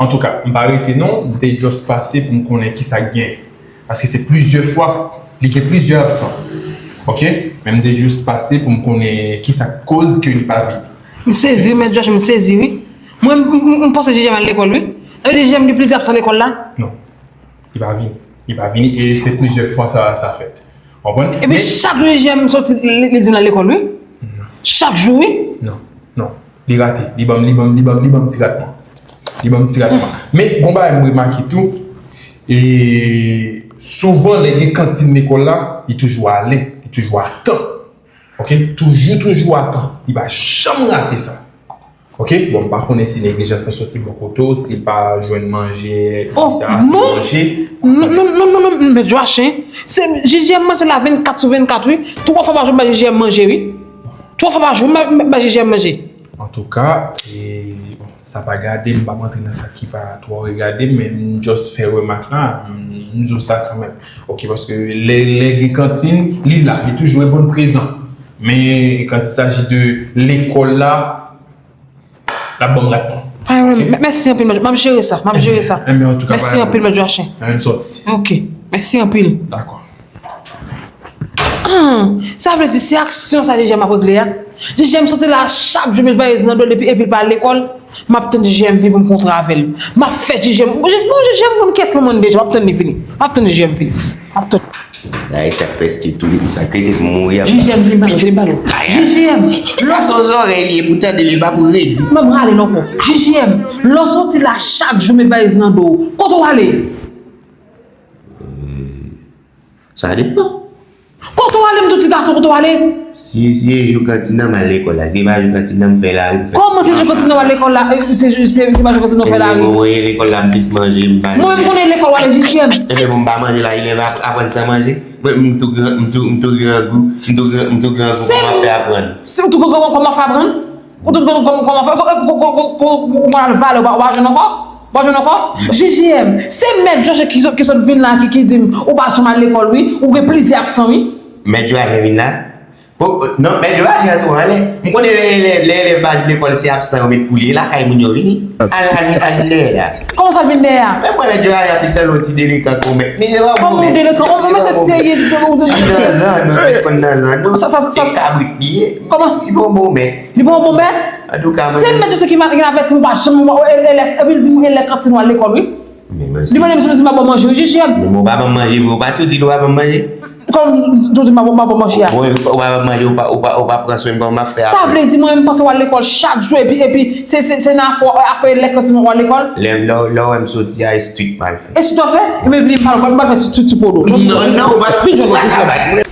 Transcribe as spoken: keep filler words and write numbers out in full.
Antouka, m pa rete non, m te just pase pou m konnen kisa k gen. Paske se plizyè fwa, li gen plizyè absan. Ok? Men m te just pase pou m konnen kisa k koz ke li pa vini. M sezi wi, Mèt Josh, m sezi wi. Mwen, m, m, m panse J J M al lekòl wi. Sa vle di J J M gen plizyè absan lekòl la? Non. Li pa vini. Li pa vini e se plizyè fwa sa, sa fèt. Konprann? Epi chak jou J J M soti, li, li di m l al lekòl wi. Chak jou wi. Non, non. Li rate. Li ban m, li ban m, li ban m, li ban m ti ratman. Li ban m ti ratman. Men, gon bagay m remake tou, e souvan lè gen kantin lekòl la, li toujou alè, li toujou atan. Ok? Toujou, toujou atan. Li pa janm rate sa. Ok? Bon, m pa konnen si neglijans lan soti bò kote w, si l pa jwenn manje, oh, non! Manje. Non, non, non, non, non, Mèt Joachim. Se J J M manje la vennkat sou vennkat wi. Twa fwa pa jou m bay J J M manje wi. Twa fwa pa jou m bay J J M manje. Antouka, e, bon, sa pa gade m, m p ap antre nan sa ki pa twò regade m, men m just fè remak la, m, m di w sa kanmenm. Ok, paske lè, lè gen kantin, li la, li toujou reponn prezan. Men, quand il s'agit de lekòl la, l ap ban m ratman. Pa gen pwoblèm. Mèsi anpil, m ap jere sa, m ap jere sa. Mèsi anpil, Mèt Joachim. Ann sòti. Ok, mèsi anpil. Dakò. Ah, sa vle di se aksyon sa J J M ap regle a? J J M soti la chak jou met valiz nan do l epi, epi l pa al lekòl. M ap tann J J M vini pou m kontre avè l. M ap fè J J M. Bon, J J M konn kiyès manman l deja. M ap tann li vini. M ap tann J J M vini. M ap tann. Bagay sa prèske touye m, sa k rete pou m mouri ap. J J M vin pale, vin pale. J J M. Sa se yon zòrèy li ye pou tande li, li pa pou redi. M ap rale l ankò. J J M, lè w soti la chak jou met valiz nan do w. Kote w ale? Sa depann. Kote w ale, m tou ti gason, kote w ale? Si, si se jou kantin nan, m al lekòl la. Si se pa jou kantin nan, m fè lari, m fè. Kòman se jou kantin nan w al lekòl la? E, se, se, se pa jou kantin nan w fè lari? Enben, mwen, mwen, lekòl la, m plis manje, m pa. Mwen, m konnen lekòl w ale, J J M. Enben, bon, m pa manje la, li menm ap-, aprann san manje. Mwen, m tou gran, m tou, m tou grangou, m tou gran, m tou grangou, kòman m ap fè aprann? Si w tou grangou, kòman w ap fè aprann? Ou tout konn kòman, kòman fè, ou konn al vale, ou pa, ou pa jwenn ankò? Ou pa jwenn ankò? J J M, se Mèt Joachim ki sot, ki sot vin la, ki, ki di m, ou pa janm al lekòl, wi, ou gen plizyè absan, wi. Mèt Joachim vin la? O, o, non, Mèt Joachim tou anlè. M konnen lè, lè, lè elèv pa vin lekòl, se absan yo met pou li. E lakay moun yo vini. Al, al, al vin dèyè la. Kòman sa vin dèyè a? Men mwen, Mèt Joachim ap li sèl yon ti delekan kon mèt. Li se pa bon mèt. Kòman yon delekan? Yon mesye serye, li nan zando, mèt konn nan zando. Sa, sa, sa, sa. E kabrit li ye. Kòman? Li pa yon bon mèt. Li pa yon bon mèt? Antouka, mwen. Se mèt yo ki ma-, ki avèti m, ou pa janm, ou, e, e, e, epi l di m, e lè kantin w al lekòl, wi. Men mwen. Li mande m si m ap ba w manje, wi, J J M. Men mwen pa ban m manje vre, ou pa tou di l ou pa ban m manje? Kòman tou di m ap, m ap ba w manje a? Bon, ou pa ban m manje, ou pa, ou pa, ou pa pran swen m, kòman m ap fè apre? Sa vle di mwen menm panse w al lekòl chak jou, epi, epi se, se, se nan afè, afè lè kantin w al lekòl? Lè, lè, lè w wè m soti a, e street m al fè. E street w al fè? Ebyen vini m pale, m pral fè street sou po do. Non, non, ou pa. Vin jwenn mwen, vin jwenn mwen.